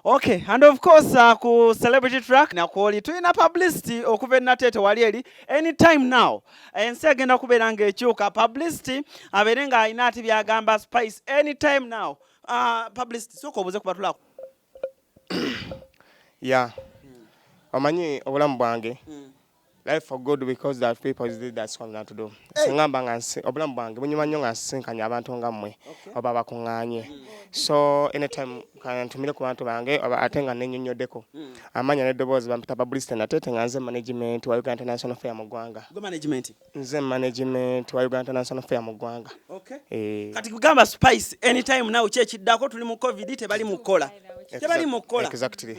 Okay, and of course ku Celebrity Track nakwoli tulina publicity okuva e Nateete wali eri. Anytime now ensi egenda kubeera ng'ekyuka, publicity abeere ng'alina ati byagamba Spice. Anytime now, publicity, sooka obuze kuba tulako. Yeah, omanyi obulamu bwange, life for good, because that people is that's what to do. Singamba nga obulamu bwange bunyuma nnyo nga nsisinkanye abantu nga mmwe oba bakuŋŋaanye. So anytime kantumire ku bantu bange oba ate nga nennyonnyoddeko amanya n'eddoboozi, bampita Publicity Nateete, nga nze management wa Uganda International Fair mu ggwanga. Gwe management? Nze management wa Uganda International Fair mu ggwanga. Okay. Kati kugamba Spice, anytime now ki ekiddako? Tuli mu COVID, tebali mu kukola, tebali mu kukola. Exactly.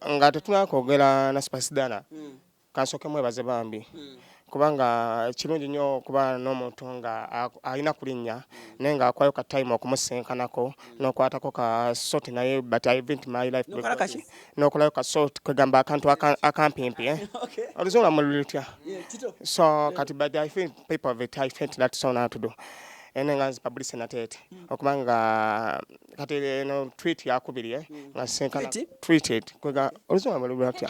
Nga tetunakwogera na Spice Diana, kansooke mwebaze bambi, kubanga kirungi nnyo okuba n'omuntu nga alina kulinnya naye ng'akwayo ka time okumusinkanako n'okwatako ka short naye, but I event my life. N'okola kaki? N'okolayo ka short, kwegamba akantu akampimpi, eh? Oluzungu lwammwe luli lutya? So kati, but I think people of it, I think that's all now to do. Ene nga nzi Publicity Nateete, okubanga kati eno tweet yakubiri, eh, nga sinkana. Tweet? Tweeted, kwega oluzungu lwammwe luli lutya?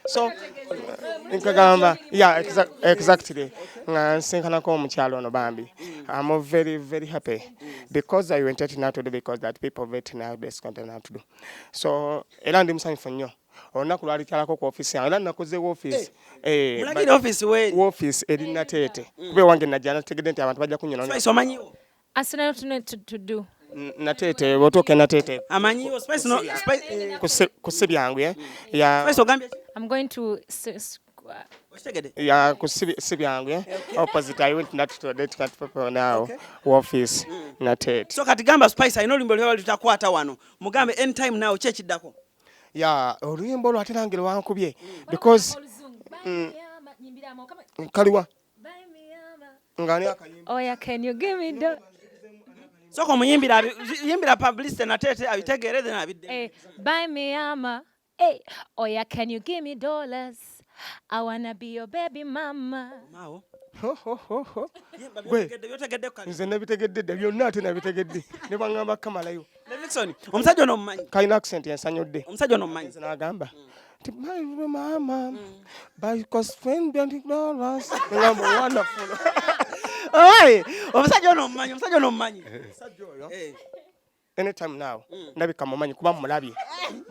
So nkagamba, yeah, exactly, nga nsinkanako omukyalo ono bambi. I'm very very happy because I went now to do, because that people vet now this content now to do. So era ndi musanyufu nnyo olunaku lwalikyalako ku office yange, era nakoze office. Mulagire office weeri. Office eri Nateete, kuba ewange najja nategedde nti abantu bajja kunyonoona. Spice omanyiwo? Asina to do. Nateete, bw'otuuka e Nateete. Amanyiwo Spice, no Spice, eh, ku si byangu, eh? Ya. Spice, ogambye ki? I'm going to Okitegedde? Ya, ku si byangu, eh? Opposite I went not to that that people now office Nateete. So kati gamba Spice alina oluyimba lwaba lutakwata wano, mugambe anytime now ki ekiddako. Ya, oluyimba olwo ate nange lwankubye because kaliwa ng'ani akayimba? Oh yeah, can you give me the Sooka omuyimbira yimbira Publicity Nateete abitegeere, then abidde. Hey, buy me ama. Hey, oh yeah, can you give me dollars? I wanna be your baby mama. Maawo. Ho, ho, ho, ho. Yimba. Gwe. Byotegedde kale. Nze nabitegedde dda byonna, ate nabitegedde ne baŋŋamba kamalayo. Levixone, omusajja ono omumanyi? Kalina accent ensanyudde. Omusajja ono omumanyi? Nze n'agamba nti my mama by cost $20, ngamba wonderful. Oye, omusajja ono omumanyi? Omusajja ono omumanyi? Omusajja oyo, Eh. anytime now ndabika mumanyi kuba mulabye,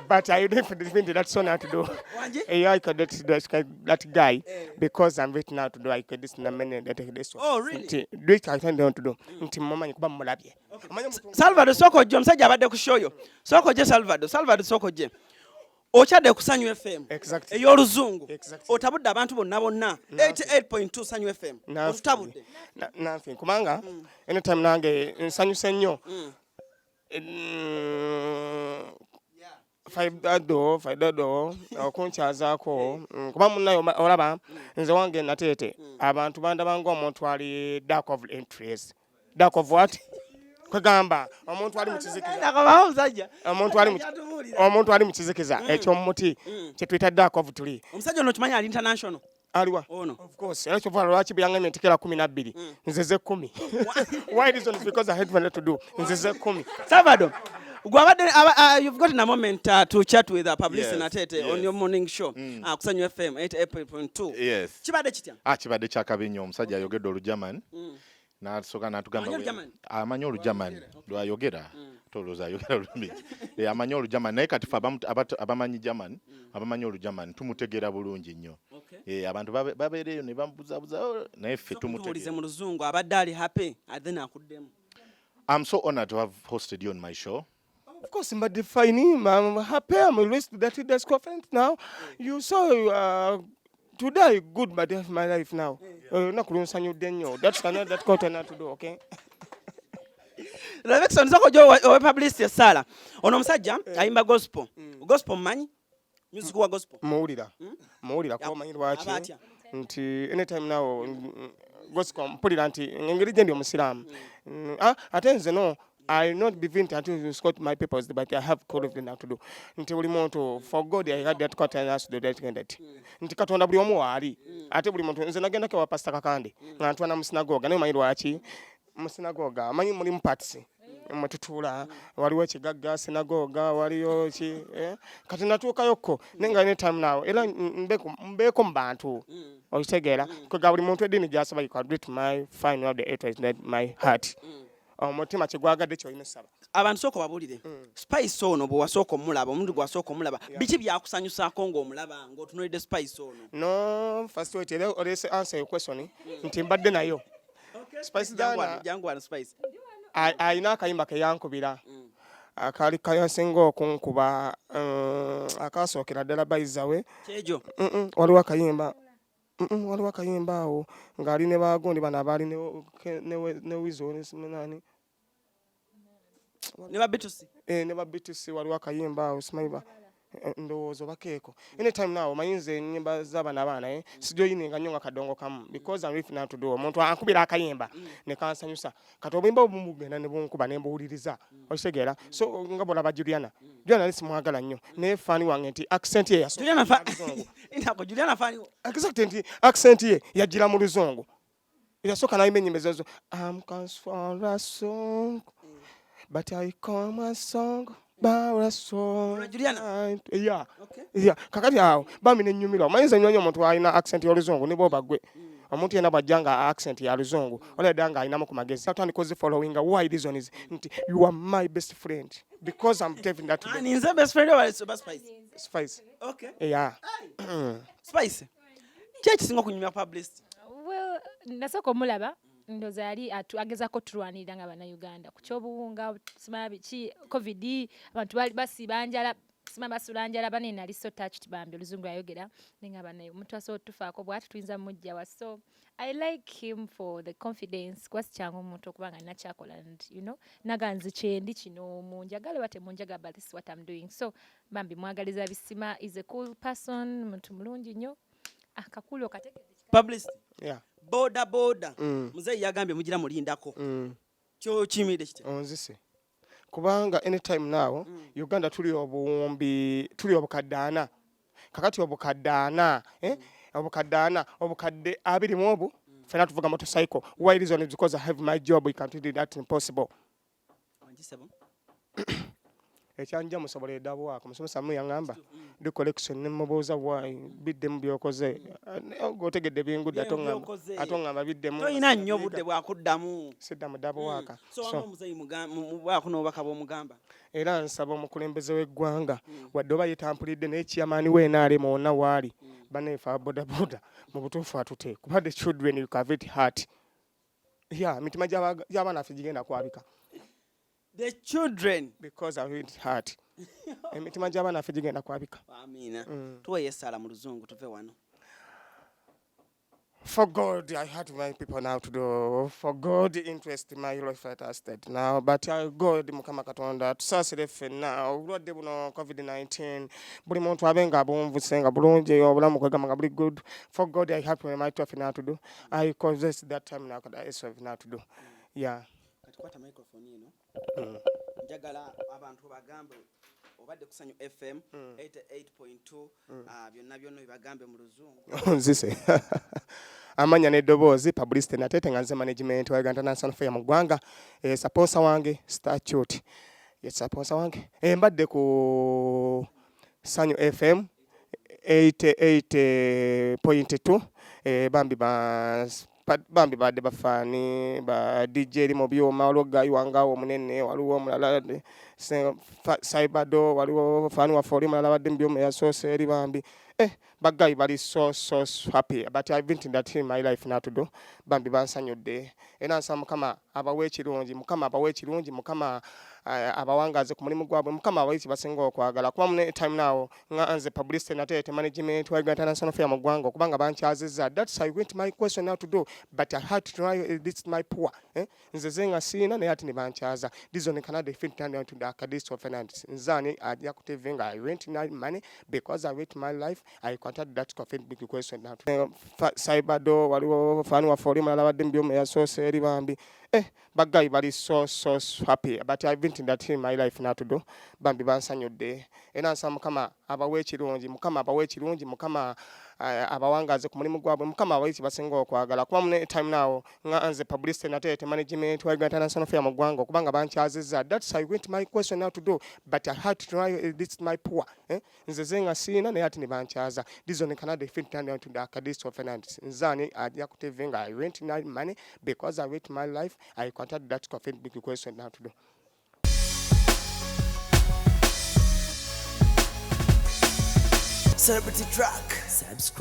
but I don't think that's so not to do. Wangi? Yeah, I could that guy because I'm waiting now to do, I could this na many that this one. Oh, really? Nti do it, I don't want to do nti mumanyi kuba mulabye. Omanyi omuntu. Salvador, sooka ojje, omusajja abadde ku show yo. Sooka ojje, Salvador. Salvador, sooka ojje. Okyadde ku Sanyu FM ey'oluzungu. Otabudde abantu bonna bonna. 88.2 Sanyu FM. Otutabudde. Nanfe kubanga anytime nange nsanyuse nnyo. Faidado okunkyazaako, kuba munnaye olaba nze wange Nateete abantu bandaba ng'omuntu ali dark of interest. Dark of what? Kwegamba omuntu ali mu kizikiza. Nakabaho omusajja. Omuntu ali mu kizikiza eky'omuti kye tuyita dark of tree. Omusajja ono okimanyi ali international? Aliwa? Ono. Of course, era kyova lwaki byaŋŋambye nti kera 12, nzize 10. Why reason is because I had nothing to do, nzize 10. Salvador, gwabadde you've gotten a moment to chat with Publicity Natete on your morning show ku Sanyu FM 88.2. Yes. Kibadde kitya? Ah, kibadde kyakabi nnyo. Omusajja ayogedde Olugerman, n'asooka n'atugamba Amanyi Olugerman? Amanyi Olugerman lwayogera, tolowooza ayogera lulimi. Eh, amanyi Olugerman, naye kati fe abamanyi German, abamanyi Olugerman tumutegeera bulungi nnyo. Eh, abantu babeereyo ne bamubuzabuza, oh, naye ffe Tubuulize tumutegeera. Mu luzungu abadde ali happy, then akuddemu. I'm so honored to have hosted you on my show. Of course, but fine. I'm happy. I'm released that that's conference now. You saw today good, but of my life now. Olunaku lunsanyudde nnyo. That's another that got another to do, okay? Levixone, sooka ojje owe Publicity essaala. Ono omusajja ayimba gospel. Gospel mumanyi? Music wa gospel. Muwulira. Muwulira kuba omanyi lwaki Aba atya? Nti anytime now gospel mpulira nti engeri gye ndi omusiraamu. Ah, ate nze no I will not be vint until you squat my papers, but I have called now to do. Nti buli muntu for God I had that got us to do that and that. Nti Katonda buli omu waali. Ate buli muntu nze nagendako ewa Pastor Kakande nga ntwana mu synagogue, naye omanyi lwaki mu synagogue amanyi mulimu parts. Mwe tutuula waliwo ekigagga sinagoga, waliyo ki, eh? Kati natuukayokko naye nga anytime now era mbeeko mu bantu, okitegeera? Kwega buli muntu eddiini gyasaba, you can read my fine what the eight is not my heart, omutima kyegwagadde kyolina osaba. Abantu sooka babuulire, Spice ono bwe wasooka omulaba, omulundi gwe wasooka omulaba, biki byakusanyusaako ng'omulaba, ng'otunuulidde Spice ono? No, first wait, era olese answer your question nti mbadde nayo Spice Diana. Jangu wano, Spice. Alina akayimba keyankubira akaali kayasinga okunkuba, akasookera ddala bayizawe. Kyejo. Waliwo akayimba, waliwo akayimba awo ng'ali ne bagundi bano abaali ne Wizo nani. Ne ba B2C. Eh, ne ba BTC. Waliwo akayimba awo simanyi ba ndowooza oba keeko. Anytime now omanyi nze ennyimba z'abana abaana, eh, sijoyininga nnyo nga kadongo kamu because I'm with now to do. Omuntu ankubira akayimba ne kansanyusa, kati obuyimba obumu bugenda ne bunkuba ne mbuwuliriza, okitegeera? So nga bwolaba Juliana, Juliana nali simwagala nnyo, naye fan wange nti accent ye yasooka Juliana fa Luzungu. Inako Juliana fan. Exactly, nti accent ye yagira mu Luzungu, yasooka nayimba ennyimba ezo, "I'm for a song but I come a song bara song." Olwa Juliana? Yeah. Okay. Yeah, kakati awo bambi nenyumirwa. Omanyi nze nnyo omuntu alina accent y'Oluzungu ne bwoba gwe omuntu yenna bw'ajja nga accent ya Luzungu, olabira nga alinamu ku magezi, atandika ozifollowinga. Why? Reason is nti you are my best friend because I'm telling that today. Ani, nze best friend oba Spice? Spice. Okay. Yeah. Spice, ki ekisinga okunyumya publicity? Well, nasooka omulaba ndowooza yali agezaako tulwanirira nga Bannayuganda ku kyobuwunga, simanya biki, COVID, abantu bali basiiba njala, sima basula njala. Bane nali so touched bambi, Oluzungu yayogera naye nga banaye omuntu asobola otufaako bwati tuyinza mujjawa. So I like him for the confidence, kuba si kyangu omuntu okuba nga alina kyakola and naga nze kyendi kino, munjagala oba temunjagala, but this is what I'm doing. So bambi mwagaliza bisima, is a cool person, muntu mulungi nnyo. Ah, kakulu okategedde. Publicity. Yeah. Boda boda. Muzeeyi yagambye mugira mulindako. Kyo kiyimiridde kitya? Onzise kubanga anytime now Uganda tuli obuwumbi, tuli obukadde ana. Kakati obukadde ana, eh? Obukadde ana, obukadde abiri mu obu fena tuvuga motorcycle. Why? Reason is because I have my job, you can't do that, impossible. Wangisebo. Ekyanja musobola edabwako musomesa mu yaŋŋamba do collection, ne mubuuza why biddemu byokoze. G'otegedde bingudde ate Byokoze. Ate oŋŋamba biddemu. Toyina nnyo budde bwakuddamu. Sidda mu dabwaka. So wamma omuzeeyi bwako n'obubaka bw'omugamba. Era nsaba omukulembeze w'eggwanga, wadde oba yetampulidde, naye chairman w'NRM wonna waali, baneefe ababodaboda mu butuufu atute, kuba the children you have it heart, yeah, emitima gy'abaana ffe gigenda kwabika. The children. Because of it heart, emitima gy'abaana ffe gigenda kwabika. Amiina. Tuweeyo essaala mu Luzungu tuve wano. For God, I had my people now to do. For God interest my life at state now. But God, Mukama Katonda, tusaasire ffenna obulwadde buno COVID-19, buli muntu abe nga abunvuse nga bulungi, obulamu kwegamba nga buli good. For God, I have my life now to do. I confess that time now, I have now to do. Yeah. Kati kwata microphone eno. Njagala abantu bagambe obadde ku Sanyu FM 88.2. Ah, byonna byonna bibagambe mu Luzungu. Nzise amanya n'eddoboozi publicity Natete, nga nze management wa Uganda National Fair mu ggwanga, sponsor wange Statute ye sponsor wange. Mbadde ku Sanyu FM 88.2. Bambi ba bambi badde bafaani ba DJ eri mu byuma, waliwo guy wange awo omunene, waliwo omulala Saibado, waliwo fan waffe oli omulala badde mu byuma eyasoose eri bambi. Ba guy bali so so happy, but I've been in that in my life now to do. Bambi bansanyudde, era nsaba Mukama abawe ekirungi, Mukama abawe ekirungi, Mukama abawangaze ku mulimu gwabwe, Mukama abawe kibasinga okwagala, kuba mune time now nga nze publicity Natete management wa Uganda National Fair mu ggwanga, okubanga bankyazizza. That's I went my question now to do, but I had to try this my poor, eh? Nze ze nga siina, naye ate ne bankyaza. This one cannot defend down to the academics of finance. Nzani ajja ku TV nga I went my money because I went my life, I contact that coffin big question now. Saibado, waliwo fan waffe oli omulala badde mu byuma eyasoose eri bambi. Ba guy bali so so happy, but I've been in that in my life now to do. Bambi bansanyudde, era nsaba Mukama abawe ekirungi, Mukama abawe ekirungi, Mukama. Abawangaze ku mulimu gwabwe, Mukama abawe kye basinga okwagala, kuba mune time now nga nze publicity nate management wa Uganda International Fair mu ggwanga, okubanga bankyazizza. That's I went my question now to do, but I had to try this my poor, eh? Nze ze nga siina, naye ate ne bankyaza. This one cannot defend turn to the academics of finance. Nzani ajja ku TV nga I went my money because I went my life. I contact that big question now to do. Celebrity Track. Subscribe.